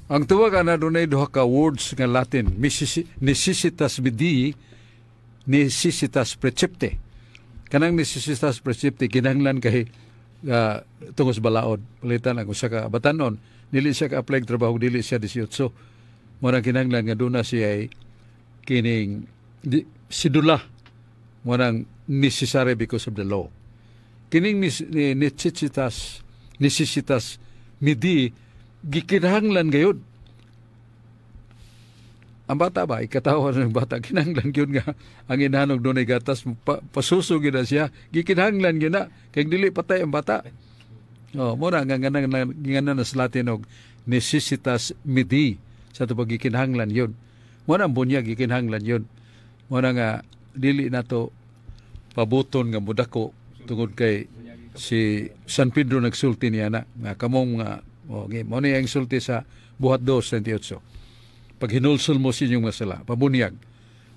Ang tuwag ana, dunay duha ka words nga Latin, necessitas medii, necessitas praecepti. Kanang necessitas praecepti, kinahanglan kay tungod sa balaod. Palitan ang usa ka batanon, dili siya ka-apply og trabaho, dili siya 18. Mo nang kinahanglan nga duna siya ay kining sidula. Mo nang necessary because of the law. Kining necessitas medii, gikinahanglan gayud ang bata ba, ikatawa ng bata, kinahanglan gyud nga ang inahanog dunay gatas, pasuso gyud na siya, gikinahanglan gyud na, kay dili patay ang bata. Oh, mo na nga nga nga na sa Latin og necessitas medii sa ato gikinahanglan yun. Mo na ang bunyag, gikinahanglan yun. Mo na nga dili nato pabuton nga mudako tungod kay si San Pedro nagsulti niya na nga kamong nga oh, mo ni ang sulti sa Buhat 2:28. Paghinulsol mo sa inyong mga sala, pabunyag,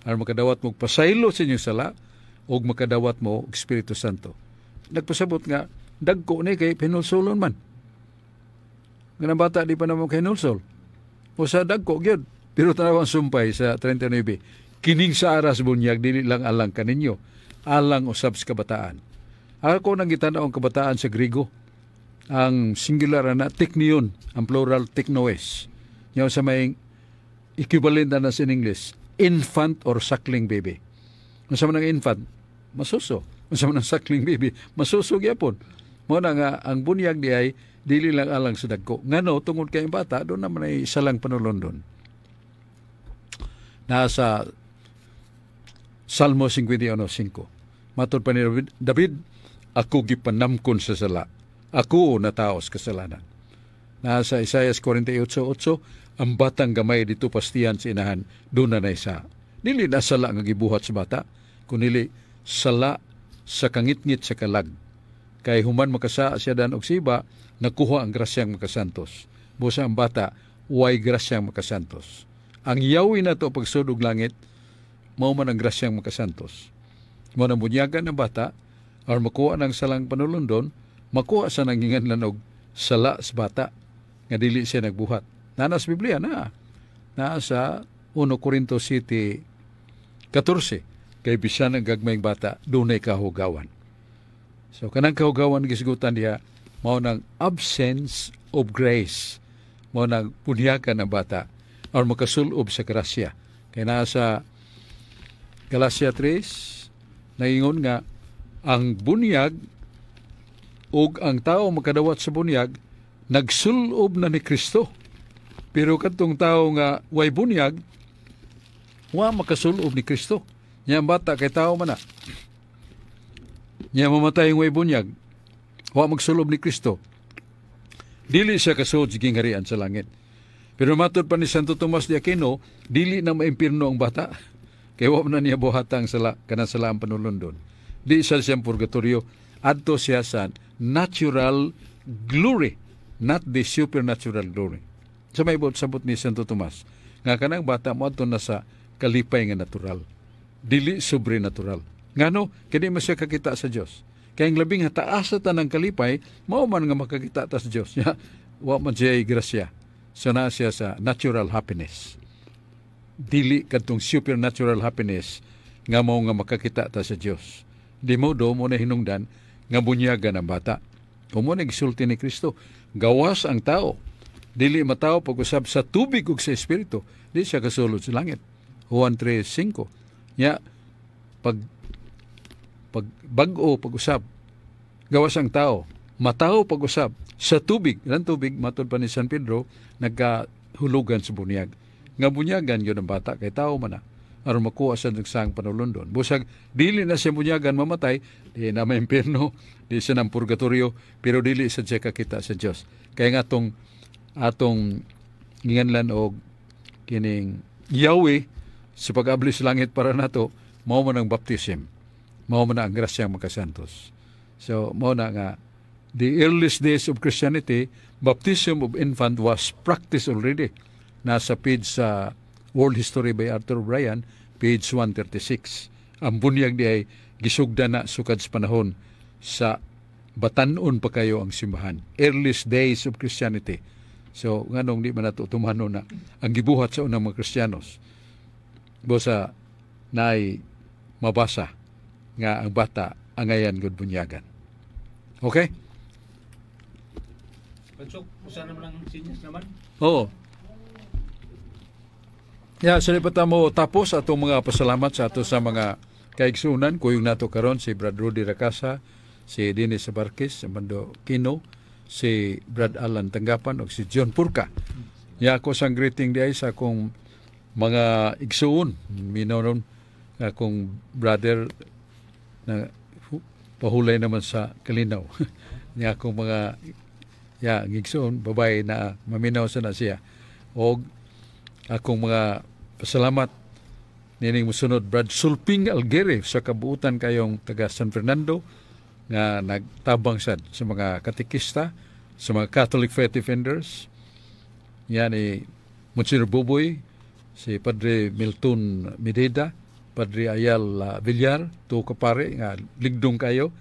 aron makadawat mo pasaylo sa inyong sala ug makadawat mo og Espiritu Santo. Nagpasabot nga dagko ni kay hinulsulon man. Nga ang bata di pa na mo kahinulsol. O sa dagko gyud. Pero tanaw ang sumpay sa 39. Kining sa aras bunyag dili lang alang kaninyo, alang usab sa kabataan. Ako nang gitanaw ang kabataan sa Grigo. Ang singular na teknion, ang plural teknoes. Yaw sa may equivalent na sa in English, infant or suckling baby. Unsa man ang infant? Masuso. Unsa man ang suckling baby? Masuso gyapon. Mao na nga ang bunyag di ay dili lang alang sa dagko. Ngano tungod kay ang bata doon naman ay salang panulondon. Nasa Salmo 51:5. Matod pa ni David, David, ako gipanamkon sa sala. Ako nataos kasalanan. Nasa Isaias 48:8, ang batang gamay dito pastiyan sa inahan, doon na sa. Dili na sala nga gibuhat sa bata, kunili sala sa kangitngit sa kalag. Kay human makasa siya dan og siba, nakuha ang grasyang makasantos. Busa ang bata, way grasyang makasantos. Ang yawi na to pagsud og langit, mao man ang grasyang makasantos. Mao nang bunyagan ng bata, or makuha ng salang panulundon, makuha sa nanginganlan og sala sa bata, nga dili siya nagbuhat. Naa sa Biblia na. Naa sa 1 Corinto 7:14, kay bisan ang gagmayng bata, dunay kahugawan. So kanang kahugawan gisgutan diha, mao nang absence of grace. Mao nang bunyagan ang bata or makasulob sa grasya. Kay naa sa Galatia 3, naingon nga ang bunyag ug ang tao makadawat sa bunyag nagsulob na ni Kristo. Pero kadtong tao nga way bunyag, wa makasulob ni Kristo. Nya ang bata kay tao man na. Nya mamatay ang way bunyag, wa magsulob ni Kristo. Dili siya kasuod sa gingharian sa langit. Pero matod pa ni Santo Tomas de Aquino, dili na maimpirno ang bata. Kay wa man na niya buhatang sala, kanang sala ang panulundon. Di siya siyang purgatorio. Adto siya sa natural glory, not the supernatural glory. Sa may sabot ni Santo Tomas, nga kanang bata mo adto na sa kalipay nga natural. Dili sobrenatural. Ngano, kini man siya kakita sa Dios. Kay ang labing taas sa tanang kalipay, mao man nga makakita ta sa Dios. Ya, wa man siya grasya. So naa siya sa natural happiness. Dili kadtong supernatural happiness nga mao nga makakita ta sa Dios. Di mo do mo na hinungdan nga bunyagan ang bata. O mo na gisulti ni Kristo, gawas ang tao. Dili matawo pag-usab sa tubig ug sa espiritu, di siya kasulod sa langit. Juan 3:5. Nya pag pag bag-o pag-usab, gawas ang tao, matawo pag-usab sa tubig. Ilang tubig matod pa ni San Pedro nagkahulugan sa bunyag. Nga bunyagan yun ang bata kay tao man na aron makuha sa nagsang panulundon. Busag dili na siya bunyagan mamatay, di na maimpierno, di siya ng purgatorio, pero dili sa siya kakita sa Dios. Kaya nga atong atong nginganlan og kining Yahweh sa pag-abli sa langit para nato, mao man ang baptism. Mao man ang grasyang makasantos. So mao na nga the earliest days of Christianity, baptism of infant was practiced already. Nasa page sa World History by Arthur O'Brien, page 136. Ang bunyag di ay gisugda na sukad sa panahon sa batanon pa kayo ang simbahan. Earliest days of Christianity. So, nganong di man nato tumano na ang gibuhat sa unang mga Kristiyanos. Bosa naay mabasa nga ang bata angayan gud bunyagan. Okay? Pansok, usa naman ang sinyas naman. Oo. Ya, sa lipat mo tapos atong mga pasalamat sa ato sa mga kaigsunan, kuyong nato karon si Brad Rudy Racasa, si Dennis Barquez, si Mando Kino, si Brad Alan Tanggapan ug si John Purka. Ya, ako sang greeting di ay sa akong mga igsuon, minaw akong brother na pahulay naman sa Kalinaw. Niya akong mga ya ang igsuon babae na maminaw sa na siya. Og akong mga pasalamat nining musunod Brad Sulping Alguere sa kabuutan kayong taga San Fernando nga nagtabang sad sa mga katekista, sa mga Catholic Faith Defenders. Yan ni Monsignor Buboy, si Padre Milton Mededa, Padre Ayal Villar, tuo ka pare nga ligdong kayo.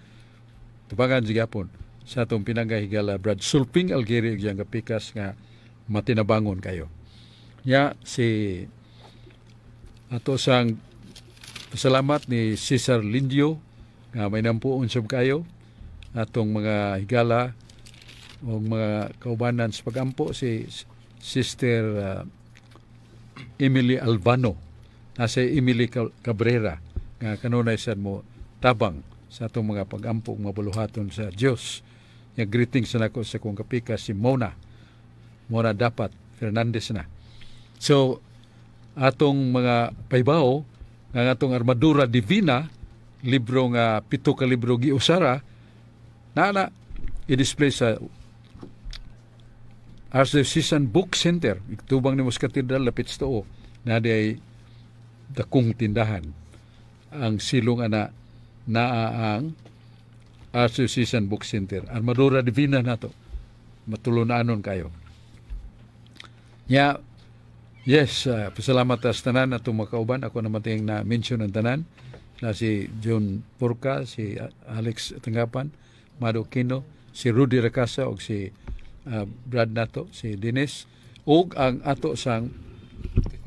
Tubangan gihapon sa atong pinanggahigala Brad Sulping Algeri ug iyang kapikas nga matinabangon kayo. Nya si ato sang pasalamat ni Cesar Lindio nga may nampuon sab kayo atong mga higala o mga kaubanan sa pagampo, si Sister Emily Albano, na si Emily Cabrera nga kanunay sad mo tabang sa atong mga pagampo, mga buluhaton sa Dios. Nga greetings na nako sa kong kapika si Mona Mona Dapat Fernandez na. So atong mga paybaw nga atong Armadura Divina libro nga 7 ka libro giusara na na i-display sa Archdiocesan Book Center tubang ni Mos Cathedral lapit sa tuo na di ay dakong tindahan. Ang silong ana naa ang Archdiocesan Book Center. Armadura Divina nato. Matulunaanon kayo. Nya, yes, pasalamat sa tanan atong makauban. Ako naman tayong na-mention ang tanan na si John Porca, si Alex Tanggapan, Mado Quino, si Rudy Racasa og si Brad nato, si Dennis, ug ang ato sang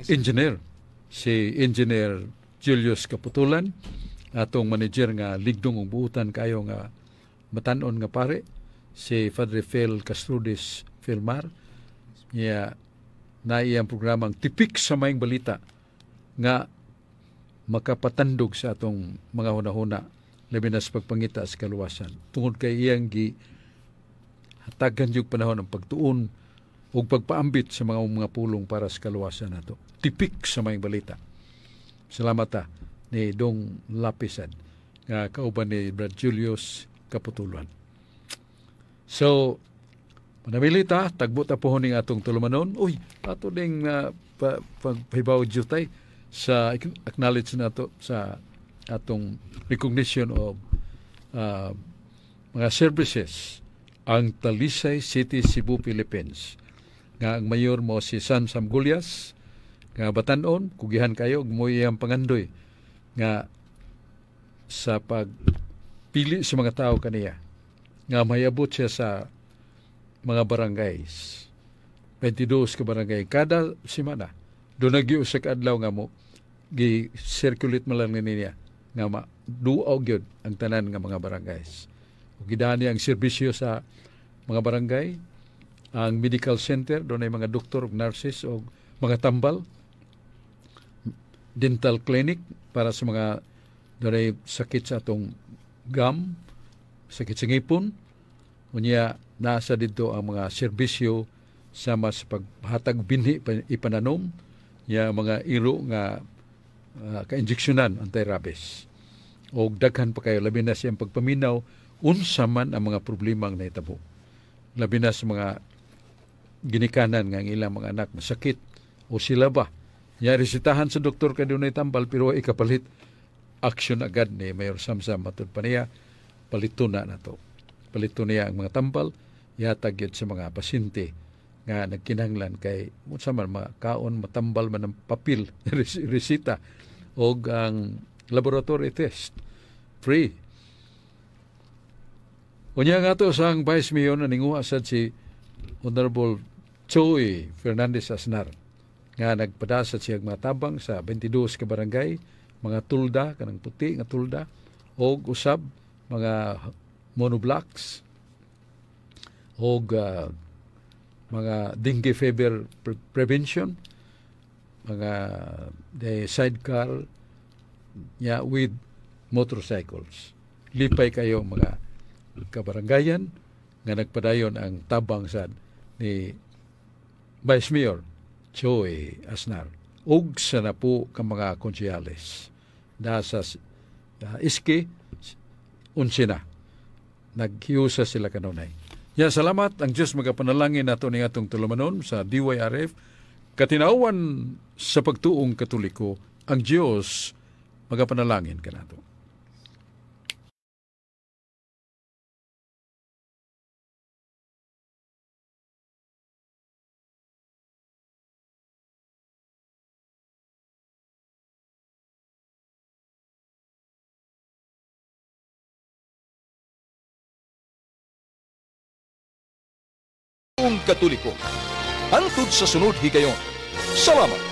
engineer, si Engineer Julius Kaputulan, atong manager nga ligdong ug buutan kayo nga matan-on nga pare, si Padre Phil Castrudis Filmar. Niya na iyang programang Tipik sa Maayong Balita nga makapatandog sa atong mga hunahuna labi na sa pagpangita sa kaluwasan. Tungod kay iyang gi hatagan yung panahon ang pagtuon ug pagpaambit sa mga pulong para sa kaluwasan nato. Tipik sa Maayong Balita. Salamat ta ni Dong Lapisan nga kauban ni Brad Julius Kaputulan. So, panamili ta, tagbo ta pohon ning atong tulumanon. Uy, ato ding pagpahibaw jutay sa acknowledge nato sa atong recognition of mga services ang Talisay City, Cebu, Philippines. Nga ang mayor mo si San Samgulyas, nga batanon, kugihan kayo, mo iyang pangandoy nga sa pagpili sa mga tao kaniya nga mayabot siya sa mga barangays. 22 ka barangay kada semana. Doon nag-iusa ka adlaw nga mo gi-circulate man lang niya nga duaw gyud ang tanan nga mga barangays. Ug gidani ang serbisyo sa mga barangay, ang medical center, doon ay mga doktor ug nurses o mga tambal, dental clinic para sa mga doon ay sakit sa atong gum, sakit sa ngipon. Unya nasa didto ang mga serbisyo sama sa paghatag binhi ipananom, ya mga iro nga ka-injeksyonan anti-rabies. Og daghan pa kayo, labi na siyang pagpaminaw unsa man ang mga problema ang nahitabo. Labi na sa mga ginikanan nga ang ilang mga anak masakit o sila ba. Ya resetahan sa doktor kay dunay tambal pero ikapalit action agad ni Mayor Samsam matud pa niya palito na nato. Palito niya ang mga tambal ihatag yun sa mga pasyente nga nagkinahanglan kay unsa man makaon matambal man ang papel resita og ang laboratory test free. Unya nga to sa ang Vice Mayor na ninguha sad si Honorable Choi Fernandez Asnar nga nagpadasad siya mga tabang sa 22 ka barangay, mga tulda kanang puti nga tulda og usab mga monoblocks og mga dengue fever prevention, mga the sidecar nya with motorcycles. Lipay kayo mga kabaranggayan nga nagpadayon ang tabang sad ni Vice Mayor Choi Asnar ug sa napo ka mga konsehales nasa iski unsina naghiusa sila kanunay. Ya, salamat ang Dios magapanalangin nato ning atong tulumanon sa DYRF katinawan sa pagtuong Katoliko. Ang Dios magapanalangin kanato. Katoliko. Hangtod sa sunod higayon. Salamat.